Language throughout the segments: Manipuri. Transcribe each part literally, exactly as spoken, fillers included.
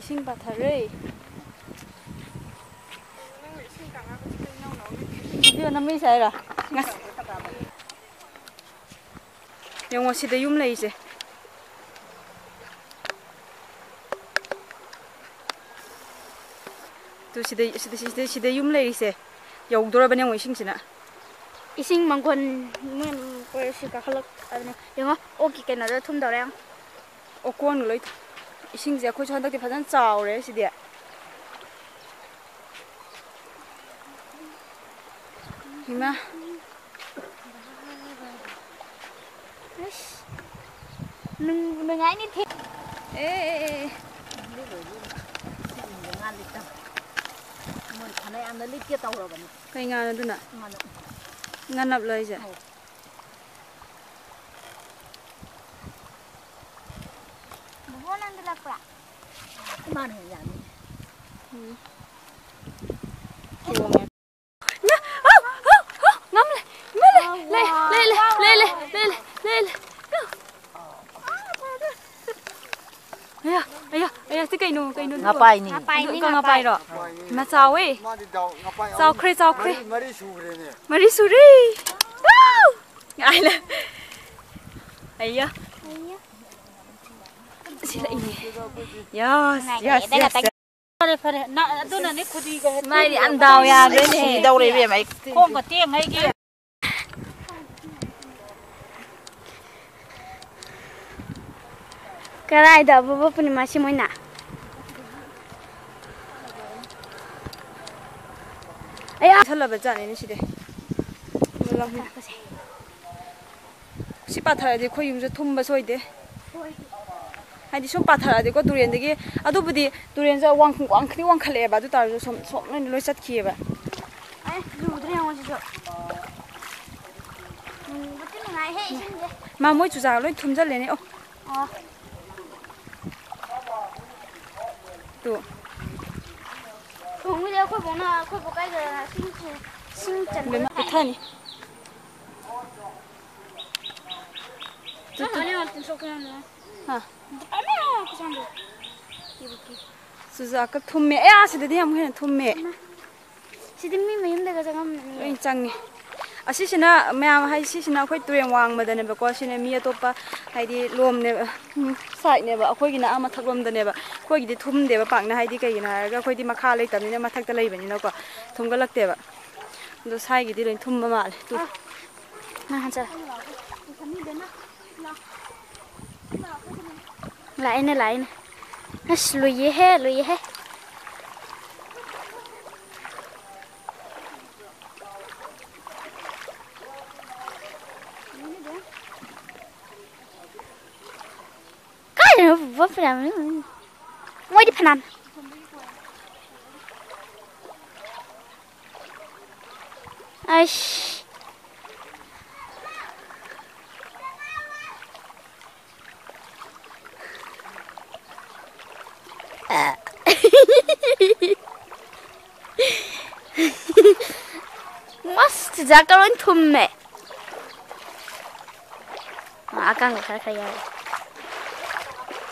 ꯏꯁꯤꯡ ꯄꯥꯊꯔꯦ꯫ ꯚꯤꯗꯤꯑꯣ ꯅꯝꯃꯤꯁꯦ ꯍꯥꯏꯔꯣ? ꯉꯁ-, ꯌꯦꯡꯉꯣ, ꯁꯤꯗ ꯌꯨꯝ ꯂꯩꯔꯤꯁꯦ꯫ ꯇꯨ, ꯁꯤꯗ, ꯁꯤꯗ, ꯁꯤꯗ, ꯁꯤꯗ ꯌꯨꯝ ꯂꯩꯔꯤꯁꯦ ꯌꯧꯗꯣꯔꯕꯅꯦ, ꯌꯦꯡꯉꯣ, ꯏꯁꯤꯡꯁꯤꯅ꯫ ꯏꯁꯤꯡ ꯃꯪꯒꯣꯟ, ꯃꯣꯏ ꯀꯣꯏꯔꯁꯤ ꯀꯥꯈꯠꯂꯛꯑꯕꯅꯦ꯫ ꯌꯦꯡꯉꯣ, ꯑꯣꯛꯀꯤ ꯀꯩꯅꯣꯗ ꯊꯨꯝꯗꯧꯔꯦ, ꯌꯦꯡꯉꯣ꯫ ꯑꯣꯀꯣꯟꯒ ꯂꯣꯏ ꯊ-, ꯏꯁꯤꯡꯁꯦ ꯑꯩꯈꯣꯏꯁꯨ ꯍꯟꯗꯛꯇꯤ ꯐꯖꯅ ꯆꯥꯎꯔꯦ ꯁꯤꯗꯤ꯫ ꯏꯃꯥ꯫ ꯑꯁ, ꯅꯨꯡ-, ꯅꯨꯡꯉꯥꯏꯅꯤ ꯊꯦ-, ꯑꯦ, ꯑꯦ, ꯑꯦ, ꯑꯦ꯫ ꯃꯣꯏ ꯐꯅꯌꯥꯝꯅ ꯂꯤꯠꯀꯦ ꯇꯧꯔꯕꯅꯤ꯫ ꯀꯩ ꯉꯥꯅꯣ ꯑꯗꯨꯅ? ꯉꯥꯅꯨ꯫ ꯉꯥꯅꯞꯂꯣ ꯍꯥꯏꯁꯦ? ꯑꯧ꯫ ꯕꯣꯕꯣ, ꯅꯪꯗꯤ ꯂꯛꯄ꯭ꯔꯥ? ꯏꯃꯥꯅ ꯍꯦꯟꯅ ꯌꯥꯝꯃꯤ꯫ ꯎꯝ꯫ ꯇꯣꯡꯉꯦ꯫ ꯉꯥ-, ꯑꯧ, ꯑꯧ, ꯑꯧ, ꯉꯥ ꯑꯃ ꯂꯩ, ꯉꯥ ꯂꯩ, ꯂꯩ, ꯂꯩ, ꯂꯩ, ꯂꯩ, ꯂꯩ, ꯂꯩ, ꯂꯩ, ꯂꯩ꯫ ꯑꯌꯥ, ꯑꯌꯥ, ꯑꯌꯥ, ꯁꯤ ꯀꯩꯅꯣ, ꯀꯩꯅꯣ ꯑꯗꯨꯕꯣ? ꯉꯥꯄꯥꯏꯅꯤ꯫ ꯑꯗꯨ ꯉꯥꯄꯥꯏꯅꯤ, ꯀ-, ꯉꯥꯄꯥꯏ꯫ ꯉꯥꯄꯥꯏꯔꯣ? ꯃꯥ ꯆꯥꯎꯋꯦ꯫ ꯃꯥꯗꯤ ꯗꯥꯎ, ꯉꯥꯄꯥꯏ ꯑꯍꯨꯝ, ꯆꯥꯎꯈ꯭ꯔꯦ, ꯆꯥꯎꯈ꯭ꯔꯦ꯫ ꯃꯔꯤ, ꯃꯔꯤ ꯁꯨꯈ꯭ꯔꯦꯅꯦ꯫ ꯃꯔꯤ ꯁꯨꯔꯦ꯫ ꯋꯥꯎ! ꯉꯥꯏꯂ-, ꯑꯌꯥ꯫ ꯑꯌꯥ꯫ ꯁꯤ ꯂꯩꯅꯦ꯫ ꯌꯥꯁ, ꯅꯨꯡꯉꯥꯏꯅ ꯌꯥꯁ, ꯌꯦꯗꯒ ꯌꯥꯁ꯫ ꯇꯪ-, ꯐꯔꯦ, ꯐꯔꯦ꯫ ꯅ-, ꯑꯗꯨꯅꯅꯦ ꯈꯨꯗꯤꯒ ꯍꯦꯛ ꯃꯥꯗꯤ ꯌꯥꯝ ꯗꯥꯎ ꯌꯥꯗ꯭ꯔꯦꯅꯦ꯫ ꯁꯤꯗꯧꯔꯦ ꯏꯕꯦꯝꯃ ꯑꯩ꯫ ꯈꯣꯡꯒ ꯇꯦꯡꯉꯩꯒꯤ꯫ ꯀꯗꯥꯏꯗ ꯑꯕꯨꯕ ꯄꯨꯔꯅꯤꯃꯥꯁꯤ ꯃꯣꯏꯅ? ꯑꯌꯥ! ꯆꯠꯂꯕ ꯖꯥꯠꯅꯤꯅꯦ ꯁꯤꯗꯤ꯫ ꯁꯤ ꯄꯥꯊꯔꯗꯤ ꯑꯩꯈꯣꯏ ꯌꯨꯝꯁꯨ ꯊꯨꯝꯕ ꯁꯣꯏꯗꯦ꯫ ꯍꯥꯏꯗꯤ ꯁꯨꯝ ꯄꯥꯊꯔꯛꯑꯗꯤꯀꯣ ꯇꯨꯔꯦꯟꯗꯒꯤ, ꯑꯗꯨꯕꯨꯗꯤ ꯇꯨꯔꯦꯟꯁꯦ ꯋꯥꯡ-, ꯋꯥꯡꯈꯠꯇꯤ ꯋꯥꯡꯈꯠꯂꯛꯑꯦꯕ, ꯑꯗꯨ ꯇꯥꯔꯁꯨ ꯁꯣꯝ, ꯁꯣꯝ ꯂꯣꯏꯅ ꯂꯣꯏ ꯆꯠꯈꯤꯑꯕ꯫ ꯑꯦ, ꯂꯨꯗ꯭ꯔꯦ ꯌꯦꯡꯉꯣ ꯁꯤꯁꯨ꯫ ꯅꯨꯡꯕꯨꯗꯤ ꯅꯨꯡꯉꯥꯏꯍꯦ ꯏꯁꯤꯡꯁꯦ꯫ ꯃꯥ ꯃꯣꯏ ꯆꯨꯖꯥꯛ ꯂꯣꯏ ꯊꯨꯝꯖꯜꯂꯦꯅꯦ꯫ ꯑꯣ꯫ ꯑꯣ꯫ ꯇꯨ꯫ ꯊꯣꯡꯉꯤꯁꯦ ꯑꯩꯈꯣꯏ ꯕꯣꯛꯅ, ꯑꯩꯈꯣꯏ ꯕꯣꯛ ꯀꯥꯏꯗ ꯏꯁꯤꯡ ꯆꯦ-, ꯏꯁꯤꯡ ꯆꯟꯕ ꯕꯦꯝꯃ ꯊꯥꯏ꯫ ꯄꯤꯊꯅꯤ꯫ Two, two. ꯑꯅꯤ ꯉꯥꯛꯇ ꯁꯣꯛꯄ ꯌꯥꯝ ꯅꯨꯡꯉꯥꯏ꯫ ꯍꯥ꯫ ꯑꯅꯤ ꯉꯥꯛꯇ ꯆꯥꯝꯗꯣꯛ꯫ ꯆꯨꯖꯥꯛꯀ ꯊꯨꯝꯃꯦ꯫ ꯑꯦ, ꯑꯥ, ꯁꯤꯗꯗꯤ ꯌꯥꯝ ꯍꯦꯟꯅ ꯊꯨꯝꯃꯦ꯫ ꯁꯤꯗꯤ ꯃꯤ ꯃꯌꯨꯝꯗꯒ ꯆꯪꯉꯝꯃꯅꯤ꯫ ꯂꯣꯏ ꯆꯪꯉꯦ꯫ ꯑꯁꯤꯁꯤꯅ ꯃꯌꯥꯝ ꯍꯥꯏ, ꯁꯤꯁꯤꯅ ꯑꯩꯈꯣꯏ ꯇꯨꯔꯦꯟ ꯋꯥꯡꯃꯗꯅꯦꯕꯀꯣ꯫ ꯁꯤꯅ ꯃꯤ ꯑꯇꯣꯞꯄ ꯍꯥꯏꯗꯤ ꯂꯣꯝꯅꯦꯕ, ꯎꯝ, ꯁꯥꯏꯠꯅꯦꯕ꯫ ꯑꯩꯈꯣꯏꯒꯤꯅ ꯑꯥ ꯃꯊꯛ ꯂꯣꯝꯗꯅꯦꯕ꯫ ꯑꯩꯈꯣꯏꯒꯤꯗꯤ ꯊꯨꯝꯗꯦꯕ ꯄꯥꯛꯅ, ꯍꯥꯏꯗꯤ ꯀꯩꯒꯤꯅꯣ ꯍꯥꯏꯔꯒ ꯑꯩꯈꯣꯏꯗꯤ ꯃꯈꯥ ꯂꯩꯇꯕꯅꯤꯅ ꯃꯊꯛꯇ ꯂꯩꯕꯅꯤꯅꯀꯣ ꯊꯨꯝꯒꯠꯂꯛꯇꯦꯕ꯫ ꯑꯗꯣ ꯁ꯭ꯋꯥꯏꯒꯤꯗꯤ ꯂꯣꯏ ꯊꯨꯝꯕ ꯃꯥꯜꯂꯦ꯫ ꯇꯨ꯫ ꯑꯥ꯫ ꯅꯪ ꯍꯟꯆꯠ꯫ ꯂꯥꯛꯑꯦꯅꯦ, ꯂꯥꯛꯑꯦꯅꯦ꯫ ꯑꯁ, ꯂꯨꯏꯌꯦꯍꯦ, ꯂꯨꯏꯌꯦꯍꯦ꯫ ꯀꯥꯏꯗꯅꯣ ꯄꯨꯄꯥ ꯄꯨꯔꯥ ꯃꯅꯨꯡ꯫ ꯃꯣꯏꯗꯤ ꯐꯅꯥꯝ꯫ ꯑꯩꯁ꯫ ꯃꯁ ꯆꯨꯖꯥꯛꯀ ꯂꯣꯏ ꯊꯨꯝꯃꯦ꯫ ꯑꯥ, ꯑꯀꯪꯕ ꯈꯔ ꯈꯔ ꯌꯥꯎꯔꯤ꯫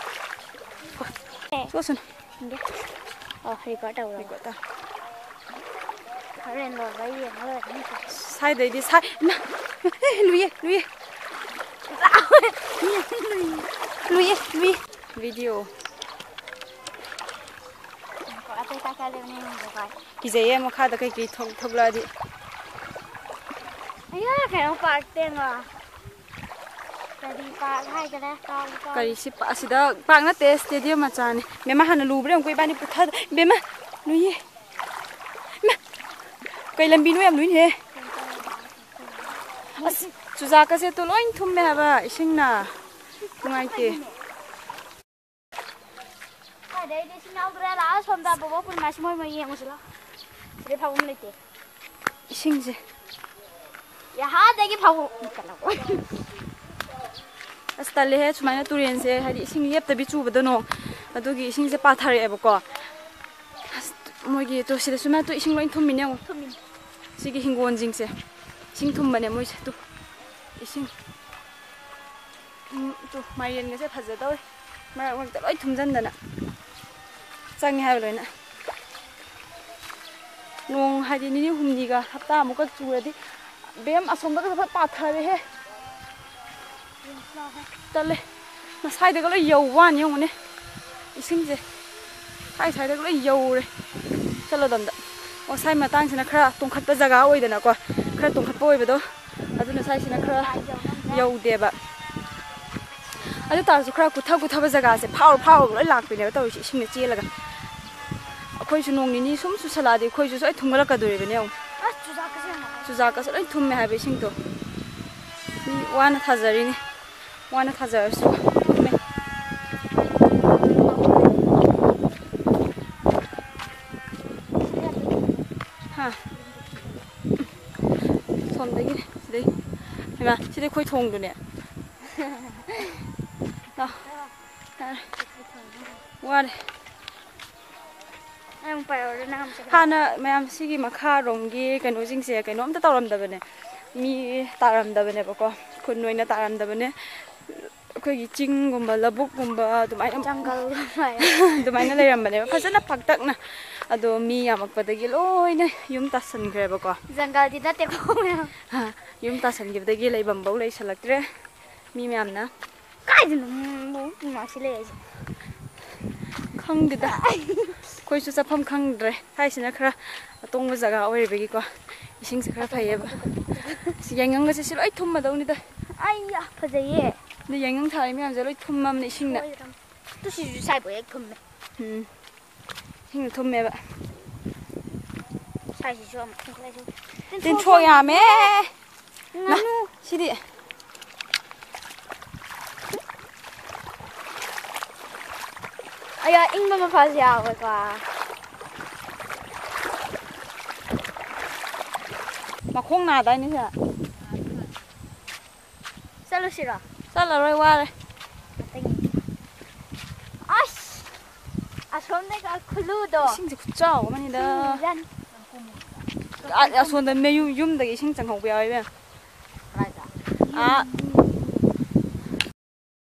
ꯁꯣꯁꯅꯨ꯫ ꯏꯟꯗꯦ꯫ ꯑꯣ, record ꯇꯧꯔꯕ? Record ꯇꯧ꯫ ꯍꯣꯔꯦꯟ ꯂꯣꯏꯕ ꯌꯦꯡꯉ ꯂꯣꯏꯔꯦ ꯅꯠꯇ꯭ꯔꯣ? ꯁ꯭ꯋꯥꯏꯗꯩꯗꯤ ꯁꯥꯏ-, ꯏꯃꯥ! ꯑꯦ, ꯂꯨꯏꯌꯦ, ꯂꯨꯏꯌꯦ꯫ ꯂꯨꯏꯌꯦ, ꯂꯨꯏꯌꯦ꯫ Video꯫ ꯉꯥꯏꯈꯣ, ꯑꯇꯩ ꯀꯥꯏ ꯀꯥꯏ ꯂꯩꯕꯅꯣ ꯌꯦꯡꯉꯨꯒꯦꯀꯣ꯫ ꯀꯤꯖꯩꯌꯦ, ꯃꯈꯥꯗ ꯀꯩꯀꯩ ꯊꯣꯛ-, ꯊꯣꯛꯂꯛꯑꯗꯤ꯫ ꯑꯌꯥ, ꯀꯩꯅꯣ park ꯇꯦꯡꯉꯣ꯫ ꯀꯔꯤ park ꯍꯥꯏꯒꯔꯦ? ꯀꯥꯎꯕꯨ ꯀꯥꯎꯔꯦ꯫ ꯀꯔꯤ ꯁꯤ ꯄ-, ꯑꯁꯤꯗ park ꯅꯠꯇꯦ, stadium ꯃꯆꯥꯅꯦ꯫ ꯕꯦꯝꯃ, ꯍꯥꯟꯅ ꯂꯨꯕ꯭ꯔꯥ ꯌꯦꯡꯉꯨꯀꯣ, ꯏꯕꯥꯅꯤ ꯄꯨꯊꯗ-, ꯕꯦꯝꯃ, ꯂꯨꯏꯌꯦ꯫ ꯏꯃꯥ! ꯀꯩ ꯂꯝꯕꯤꯅꯣ, ꯌꯥꯝ ꯂꯨꯏꯅꯦꯍꯦ꯫ ꯑꯁ, ꯆꯨꯖꯥꯛꯀꯁꯦ ꯇꯨ ꯂꯣꯏ ꯊꯨꯝꯃꯦ ꯍꯥꯏꯕ ꯏꯁꯤꯡꯅ꯫ ꯅꯨꯡꯉꯥꯏꯇꯦ꯫ ꯀꯥꯏꯗꯩꯗꯤ ꯏꯁꯤꯡ ꯌꯥꯎꯗ꯭ꯔꯦ꯫ ꯂꯥꯛꯑꯣ ꯁꯣꯝꯗ ꯕꯣꯕꯣꯛ ꯄꯨꯔꯅꯤꯃꯥꯁꯤ ꯃꯣꯏ ꯃꯣꯏ ꯌꯦꯡꯉꯨꯁꯤ ꯂꯥꯎ꯫ ꯁꯤꯗꯩ ꯐꯥꯎꯕꯝ ꯂꯩꯇꯦ꯫ ꯏꯁꯤꯡꯁꯦ꯫ ꯌꯥꯍꯥꯗꯒꯤ ꯐꯥꯎꯕ꯫ ꯑꯁ, ꯇꯜꯂꯦꯍꯦ, ꯁꯨꯃꯥꯏꯅ ꯇꯨꯔꯦꯟꯁꯦ, ꯍꯥꯏꯗꯤ ꯏꯁꯤꯡ ꯂꯦꯞꯇꯕꯤ ꯆꯨꯕꯗꯣ ꯅꯣꯡ, ꯑꯗꯨꯒꯤ ꯏꯁꯤꯡꯁꯦ ꯄꯥꯊꯔꯛꯑꯦꯕꯀꯣ꯫ ꯑꯁ, ꯃꯣꯏꯒꯤ ꯇꯨ ꯁꯤꯗꯁꯨ ꯃꯥ ꯇꯨ ꯏꯁꯤꯡ ꯂꯣꯏ ꯊꯨꯝꯃꯤꯅꯦ ꯌꯦꯡꯉꯣ꯫ ꯊꯨꯝꯃꯤꯅꯦ꯫ ꯁꯤꯒꯤ ꯍꯤꯡꯒꯣꯜꯁꯤꯡꯁꯦ ꯏꯁꯤꯡ ꯊꯨꯝꯕꯅꯦ ꯃꯣꯏꯁꯦ꯫ ꯇꯨ, ꯏꯁꯤꯡ꯫ ꯎꯝ, ꯇꯨ, ꯃꯥꯏꯔꯦꯟꯒꯁꯦ ꯐꯖꯗꯧꯔꯦ꯫ ꯃꯔꯛ ꯃꯔꯛꯇ ꯂꯣꯏ ꯊꯨꯝꯖꯟꯗꯅ꯫ ꯆꯪꯉꯦ ꯍꯥꯏꯕ ꯂꯣꯏꯅ꯫ ꯅꯣꯡ ꯍꯥꯏꯗꯤ ꯅꯤꯅꯤ ꯍꯨꯝꯅꯤꯒ ꯍꯞꯇꯥꯃꯨꯛꯀ ꯆꯨꯔꯗꯤ, ꯕꯦꯝ, ꯑꯁꯣꯝꯗꯒ ꯐꯖ ꯄꯥꯊꯔꯦꯍꯦ꯫ ꯇꯜꯂꯦ꯫ ꯉꯁꯥꯏꯗꯒ ꯂꯣꯏ ꯌꯧꯕ ꯋꯥꯅꯤ ꯌꯦꯡꯉꯨꯅꯦ꯫ ꯏꯁꯤꯡꯁꯦ ꯁ꯭ꯋꯥꯏ ꯁ꯭ꯋꯥꯏꯗꯒ ꯂꯣꯏ ꯌꯧꯔꯦ꯫ ꯆꯠꯂꯣꯗꯝꯗ꯫ ꯑꯣ, ꯁ꯭ꯋꯥꯏ ꯃꯇꯥꯡꯁꯤꯅ ꯈꯔ ꯇꯣꯡꯈꯠꯄ ꯖꯒꯥ ꯑꯣꯏꯗꯅꯀꯣ, ꯈꯔ ꯇꯣꯡꯈꯠꯄ ꯑꯣꯏꯕꯗꯣ, ꯑꯗꯨꯅ ꯁ꯭ꯋꯥꯏꯁꯤꯅ ꯈꯔ ꯌꯧꯗꯦꯕ꯫ ꯑꯗꯨ ꯇꯥꯔꯁꯨ ꯈꯔ ꯀꯨꯠꯊ ꯀꯨꯠꯊꯕ ꯖꯒꯥꯁꯦ ꯐꯥꯎꯔ ꯐꯥꯎꯔꯒ ꯂꯣꯏ ꯂꯥꯛꯄꯤꯅꯦꯕ ꯇꯧꯔꯤꯁꯦ, ꯏꯁꯤꯡꯅ ꯆꯦꯜꯂꯒ꯫ ꯑꯩꯈꯣꯏꯁꯨ ꯅꯣꯡ ꯅꯤꯅꯤ ꯁꯨꯝ ꯆꯨꯁꯜꯂꯛꯑꯗꯤ ꯑꯩꯈꯣꯏꯁꯨ ꯂꯣꯏ ꯊꯨꯝꯒꯠꯂꯛꯀꯗꯣꯔꯤꯕꯅꯦ ꯌꯦꯡꯉꯨ꯫ ꯑꯁ, ꯆꯨꯖꯥꯛꯀꯁꯦ ꯌꯦꯡꯉꯣ꯫ ꯆꯨꯖꯥꯛꯀꯁꯨ ꯂꯣꯏ ꯊꯨꯝꯃꯦ ꯍꯥꯏꯕ ꯏꯁꯤꯡꯗꯣ꯫ ꯃꯤ ꯋꯥꯅ ꯊꯥꯖꯔꯤꯅꯤ, ꯋꯥꯅ ꯊꯥꯖꯔꯁꯨ ꯊꯨꯝꯃꯦ꯫ ꯍꯥ꯫ ꯁꯣꯝꯗꯒꯤ ꯁꯤꯗꯩ꯫ ꯍꯩꯃꯥ, ꯁꯤꯗꯤ ꯑꯩꯈꯣꯏ ꯊꯣꯡꯗꯨꯅꯦ꯫ ꯂꯥꯎ꯫ ꯌꯥꯔꯦ꯫ ꯋꯥꯔꯦ꯫ ꯑꯩ ꯑꯃꯨꯛ ꯄꯥꯏꯔꯛꯑꯣꯔ, ꯅꯪ ꯑꯃꯨꯛ ꯆꯠꯈ꯭ꯔꯣ꯫ ꯍꯥꯟꯅ ꯃꯌꯥꯝ ꯁꯤꯒꯤ ꯃꯈꯥꯔꯣꯝꯒꯤ ꯀꯩꯅꯣꯁꯤꯡꯁꯦ ꯀꯩꯅꯣꯝꯇ ꯇꯧꯔꯝꯗꯕꯅꯦ꯫ ꯃꯤ ꯇꯥꯔꯝꯗꯕꯅꯦꯕꯀꯣ꯫ ꯈꯨꯟ ꯑꯣꯏꯅ ꯇꯥꯔꯝꯗꯕꯅꯦ꯫ ꯑꯩꯈꯣꯏꯒꯤ ꯆꯤꯡꯒꯨꯝꯕ, ꯂꯧꯕꯨꯛꯀꯨꯝꯕ ꯑꯗꯨꯃꯥꯏꯅ, ꯖꯪꯒꯜꯒꯨꯝꯕ꯫ ꯑꯗꯨꯃꯥꯏꯅ ꯂꯩꯔꯝꯕꯅꯦꯕ, ꯐꯖꯅ ꯄꯥꯛꯇꯛꯅ꯫ ꯑꯗꯣ ꯃꯤ ꯌꯥꯝꯃꯛꯄꯗꯒꯤ ꯂꯣꯏꯅ ꯌꯨꯝ ꯇꯥꯁꯟꯈ꯭ꯔꯦꯕꯀꯣ꯫ ꯖꯪꯒꯜꯗꯤ ꯅꯠꯇꯦꯀꯣ, ꯃꯌꯥꯝ꯫ ꯍꯥ, ꯌꯨꯝ ꯇꯥꯁꯟꯈꯤꯕꯗꯒꯤ ꯂꯩꯐꯝꯐꯧ ꯂꯩꯁꯜꯂꯛꯇ꯭ꯔꯦ ꯃꯤ ꯃꯌꯥꯝꯅ꯫ ꯀꯥꯏꯗꯅꯣ ꯃꯥꯁꯤ ꯂꯩꯔꯤꯁꯦ? ꯈꯪꯗꯦꯗ꯫ ꯑꯩꯈꯣꯏꯁꯨ ꯆꯠꯐꯝ ꯈꯪꯗ꯭ꯔꯦ꯫ ꯁ꯭ꯋꯥꯏꯁꯤꯅ ꯈꯔ ꯑꯇꯣꯡꯕ ꯖꯒꯥ ꯑꯣꯏꯔꯤꯕꯒꯤꯀꯣ, ꯏꯁꯤꯡꯁꯦ ꯈꯔ ꯐꯩꯌꯦꯕ꯫ ꯑꯁ, ꯌꯥꯏꯉꯪꯒꯁꯦ ꯁꯤ ꯂꯣꯏ ꯊꯨꯝꯃꯗꯧꯅꯤꯗ꯫ ꯑꯩ ꯌꯥ, ꯐꯖꯩꯌꯦ꯫ ꯑꯗ ꯌꯥꯏꯉꯪ ꯊꯥꯔꯤ ꯃꯌꯥꯝꯁꯦ ꯂꯣꯏ ꯊꯨꯝꯃꯝꯅꯦ ꯏꯁꯤꯡꯅ꯫ ꯁꯣꯏꯗ꯭ꯔꯕ꯫ ꯇꯨ, ꯁꯤꯁꯨ ꯁꯥꯏꯕꯣꯏ ꯍꯦꯛ ꯊꯨꯝꯃꯦ꯫ ꯎꯝ꯫ ꯏꯁꯤꯡꯅ ꯊꯨꯝꯃꯦꯕ꯫ ꯁ꯭ꯋꯥꯏꯁꯤꯁꯨ ꯑꯃꯨꯛ ꯊꯨꯝꯀꯠꯂꯁꯤ꯫ ꯇꯤꯟꯊ꯭ꯔꯣꯛ ꯌꯥꯝꯃꯦ꯫ ꯉꯥꯅꯨ꯫ ꯁꯤꯗꯤ꯫ ꯑꯌꯥ, ꯏꯪꯕ ꯃꯐꯝꯁꯦ ꯌꯥꯎꯋꯦꯀꯣ꯫ ꯃꯈꯣꯡ ꯅꯥꯗꯥꯏꯅꯦ ꯁꯦ? ꯆꯠꯂꯨꯁꯤꯔꯣ? ꯆꯠꯂꯔꯣꯏ, ꯋꯥꯔꯦ꯫ ꯉꯥꯛꯇꯪ꯫ ꯑꯁ! ꯑꯁꯣꯝꯗꯒ ꯈꯨꯂꯨꯗꯣ꯫ ꯏꯁꯤꯡꯁꯦ ꯈꯨꯠꯆꯥꯎ ꯑꯃꯅꯤꯗ꯫ ꯏꯁꯤꯡ ꯏꯔꯥꯡ꯫ ꯑ-, ꯑꯁꯣꯝꯗ ꯃꯌꯨꯝ, ꯌꯨꯝꯗꯒꯤ ꯏꯁꯤꯡ ꯆꯪꯍꯧꯕ ꯌꯥꯎꯋꯦ ꯏꯕꯦꯝꯃ꯫ ꯀꯗꯥꯏꯗ? ꯑꯥ,